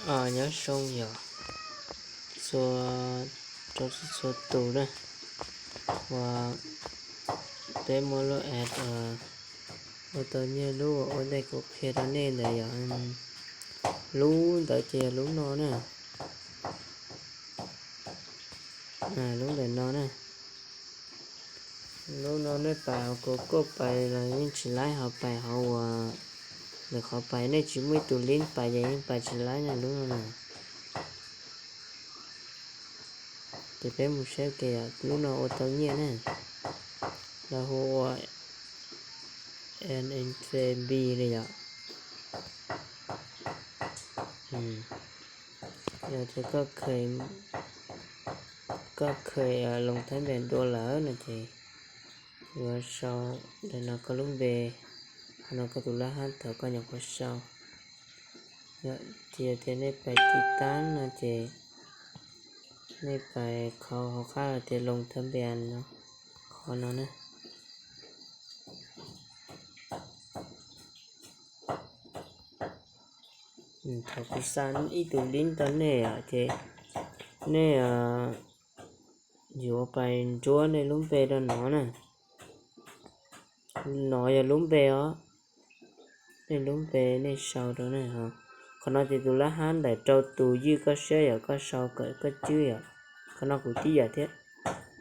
Nyob zoo yom, txhua, rau txhua tus na, uas peb muab lub app ua tau nyiaj lub uas ua ntej kuv qhia rau nej ntawd yom, lub ntawd ces yog lub no na, lub ntawm no na. Lub no nej pais hauv Google pais los yeej tsis laib, ho pais hauv uas lwm qhov pais nej tsis muaj ib tug link pais ces yeej pais tsis laib na lub no na. Ces peb mus saib ke, lub no ua tau nyiaj na, lawv hu ua N F T li yom. Yog tias koj kheev, koj kheev loo thab npias dua lawm no ces yuav sau ntawm no koj lub npe, qhov no koj tus lab hab thaum koj nyuam qhuav sau. Yog tias nej pais tiv tab no ces nej pais qhov hauv qab hais tias loo thab npias no, qhov no na. Thaum kuv xa ib tug link rau nej os ces nej yuav pais ntsuab nej lub npe rau no na. No yog lub npe os, nej lub npe nej sau rau na. Qhov no ces tus lab hab ntawm rau tus ywj koj siab yom, koj sau kom koj cwb yom. Qhov no kuv tib yam thiab,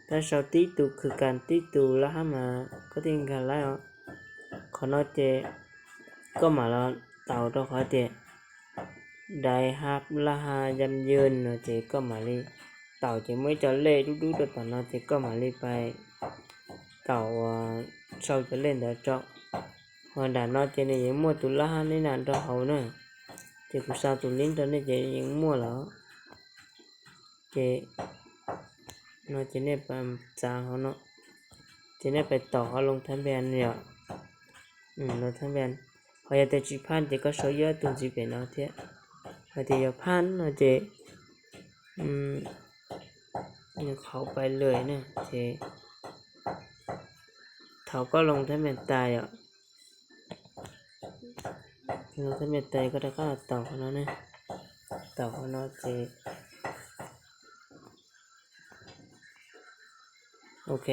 tab sau tib tus khwv kas tib tus lab hab mas koj thiaj nkag laib os. Qhov no ces koj mam los taus rau qhov tias dais hab laj hab yam ywj no ces koj mam li taus ces muaj ib co lej dub dub rau tom no ces koj mam li pais taus uas sau cov lej ntawd rau. Ho nram no ces nws yeej muaj tus lab hab neb na rau hauv na, ces kuv xa tus link rau nej ces yeej muaj lawm. Ces no ces nej pais txav hauv no, ces nej pais taus qhov loo thab npias yom, loo thab npias. Ho yog tias tsis phaj ces koj sau ib ob tug ntxiv pem no thiab. Hos tias yog phaj no ces qhov pais lawm na ces thaum koj loo thab npias tas yom, loo thab npias tas koj rov qab los taus qhov no ne, taus qhov no ces ok,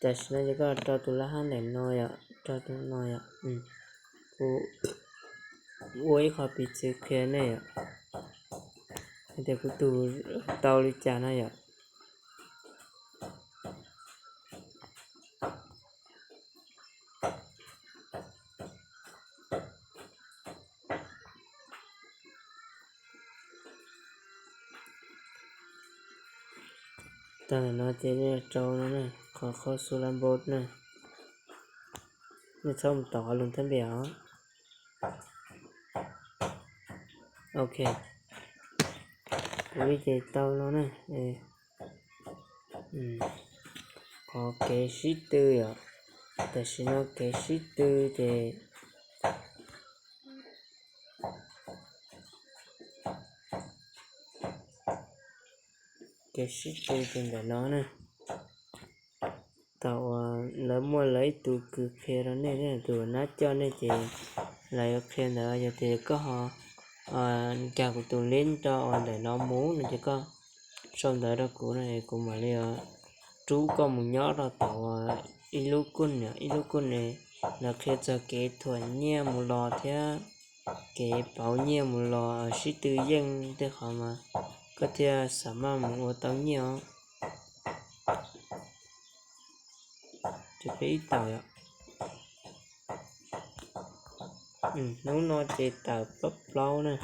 tam sim no ces koj rau tus lab hab ntawm no yom, rau tus no yom. Kuv ua ib qho piv txwv qhia nej yom, hais tias kuv tus tau li cas no yom. Tag no ces nej rau no ne, qhov qhov xu la npau ne, nej txhob mus tom qhov loo thab npias os. Ok, kuv li ces tau no ne. Qhov kev sib tw yom, tam sim no kev sib tw ces kev sib tw ces ntawm no ne. Thaum uas lawv muaj lawv ib tug kws qhia rau nej, tus nab coj nej ces lawv yuav qhia ntawd. Yog tias koj ho nkag kuv tus link rau uas ntawm no mus no ces koj sau ntawv rau kuv no kuv mam li rub koj mus nyob rau tom ib lub kub, ib lub kub ne, lawv qhia txog kev thuam nyiaj mus los thiab kev pauv nyiaj mus los sib tw yeej tej qhov mas koj thiaj xam maj mus ua tau nyiaj os. Ces peb ib tawm, hnub no ces tawm plaub plaub na,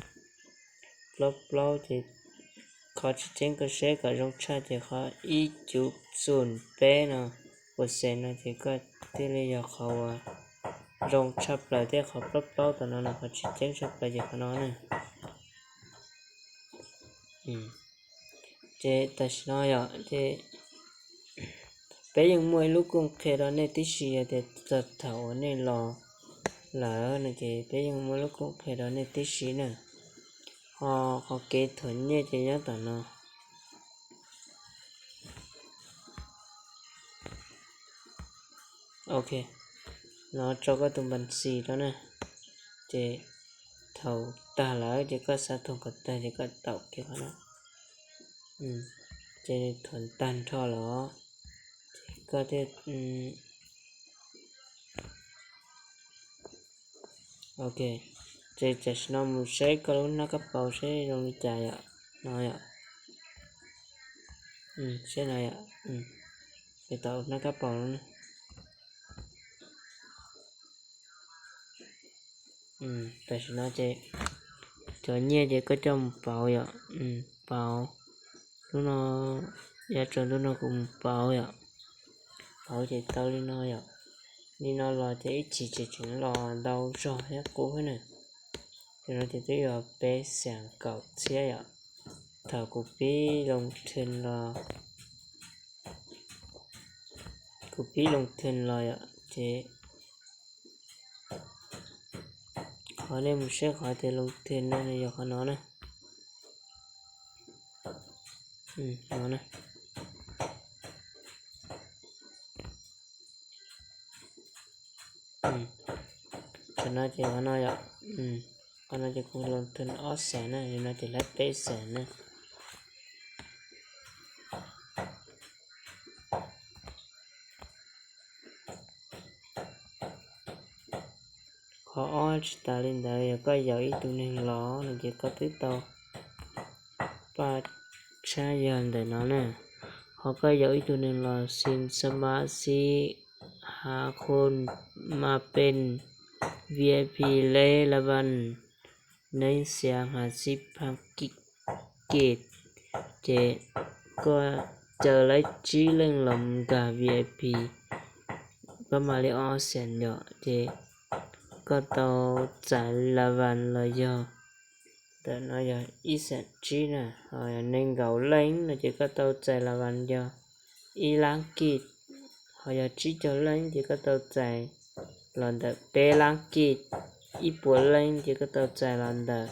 plaub plaub ces qhov tsis tseeb koj saib kom zoo tshaj ces qhov ib cuv xoom peb no, percent no ces koj thiaj li yog qhov uas zoo tshaj plaws thiab qhov plaub plaub tom no no qhov tsis tseeb tshaj plaws ces qhov no na. Ces tam sim no yom ces peb yeej muaj ib lub kooj qhia rau nej tib si, yog tias txog thaum uas nej los lawm no ces peb yeej muaj lub kooj qhia rau nej tib si na. Ho qhov kev thuam nyiaj ces nyob tom no. Ok, no tso koj tus npas xis rau na, ces Thaum tag lawm ces koj xa thoom kom tag ces koj taum kiag qhov no. Ces thaum tag nrho lawm ces koj thiaj, ok, ces tam sim no mus saib koj lub hnab kab paus seb zoo li cas yom. No yom. Seb no yom. Ces tau hnab kab paus no na. Tam sim no ces cov nyiaj ces koj coj mus pauv yom. Pauv lub no, yav tsaus ntuj no kuv mus pauv yom. Pauv ces tau li no yom. Li no los ces ib chim ces tseem los ntau zog thiab qub na. Tam sim no ces twb yog peb xees kaum txhiab yom. Thaum kuv pib loo thwm los, kuv pib loo thwm los yom ces qhov nej mus saib qhov tias loo thwm no nws yog qhov no na. No na. Qhov no ces qhov no yom. Qhov no ces kuv loo thwm ob xees na, li no ces laib peb xees na. Qhov ob tsis tas li ntawd, yog koj yaum ib tug neeg los no ces koj twb tau paj tshab yog ntawm no na. Ho koj yaum ib tug neeg los สมาชิก ห้าคน มาเป็น วีไอพี และรางวัล ในเสียง ห้าสิบ พันกิจ ces koj caw lawv tsib leej los nkag VIP, koj mam li ob xees yom, ces koj tau txais la vas los yog, ntawm no yog ib xees tsib na, ho yog nees nkaum leej no ces koj tau txais la vas yog ib lab kij, ho yog tsib caug leej ces koj tau txais los ntawm peb lab kij, ib puas leej ces koj tau txais los ntawm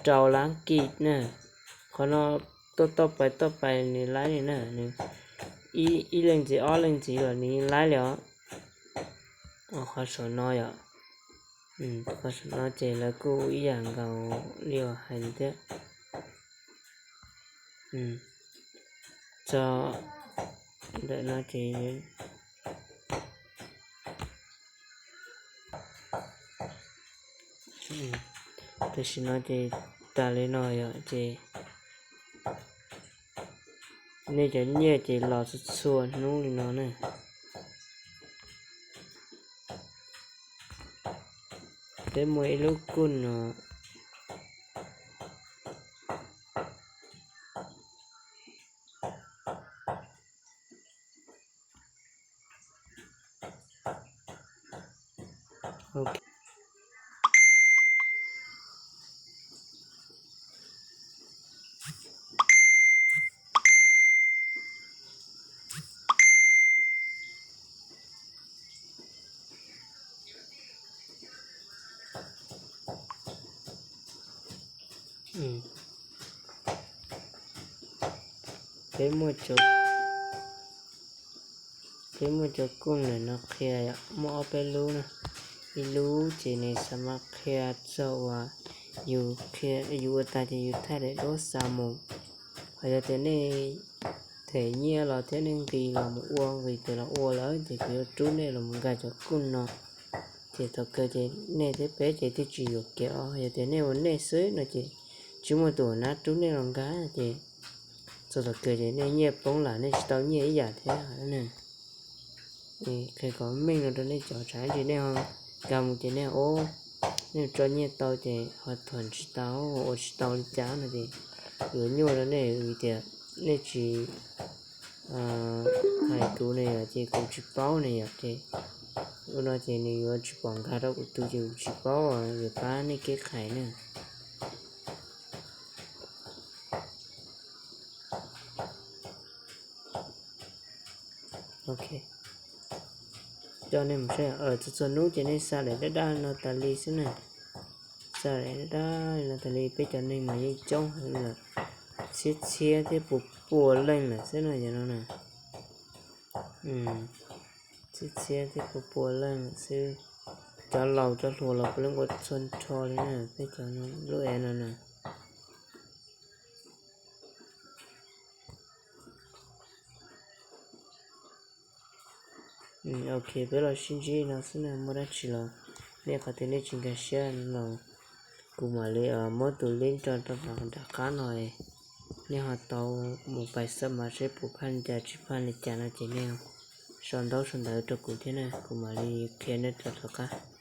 rau lab kij na. Qhov no tauj tauj pais tauj pais nws laib li na, nws ib leej ntxiv ob leej ntxiv los nws laib li os. Qhov saum no yom, qhov saum no ces lawv kuj ib yam nkaus li uas hais thiab. Txog ntawm no ces tam sim no ces tas li no yom, ces nej cov nyiaj ces los txhua txhua hnub li no na. Peb muaj ib lub kuj no. Peb muaj cov, peb muaj cov kuj ntawm no qhia yom, muaj ob peb lub na. Ib lub ces nws xa mab qhia txog uas yus, yus ua tag ces yus thaij daim duab xa mus. Ho yog tias nej them nyiaj los thiab nej nqis los mus ua, nqis tes los ua lawm ces kuv yuav rub nej los mus nkag cov kuj no. Ces thaum kawg ces nej thiab peb ces thiaj tsis yuam kev os. Yog tias nej ua nej xwb no ces tsis muaj tus nab rub nej los nkag ces txog thaum kawg ces nej nyiaj poob lam nej tsis tau nyiaj ib yam thiab na. Qhia kom meej no rau nej cov tsam ib ntsis nej ho nkag mus ces nej ua, nej tso nyiaj tau ces ho thuam tsis tau, ua tsis tau li cas no ces yuav nyuaj rau nej vim tias nej tsis hais kuv ne yom, ces kuv tsis paub ne yom, ces ua no ces nws yuav tsis pom nkag rau kuv tus ces kuv tsis paub yuav pab nej kev qhais na. Ok, coj nej mus saib, txhua txhua hnub ces nej xa daim dab dab no tas li xwb na. Xa daim dab dab no tas li, peb cov neeg mas yeej coob heev lawm, txhiab txhiab thiab pua pua leej lawm xwb no yom no na. Txhiab txhiab thiab pua pua leej lawm xwb. Cov laus cov hluas los puav leej ua txhua nrho li na, peb cov lub es no na. Ok, peb los sib ntsib no xwb na, muaj dab tsi los nej qhov twg nej tsis nkag siab los kuv mam li muab tus link rau rau nram qab no, nej ho tau mus pais xab mas seb puas phaj li cas tsis phaj li cas no ces nej sau ntaub sau ntawv rau kuv thiab na, kuv mam li qhia nej rau tom qab.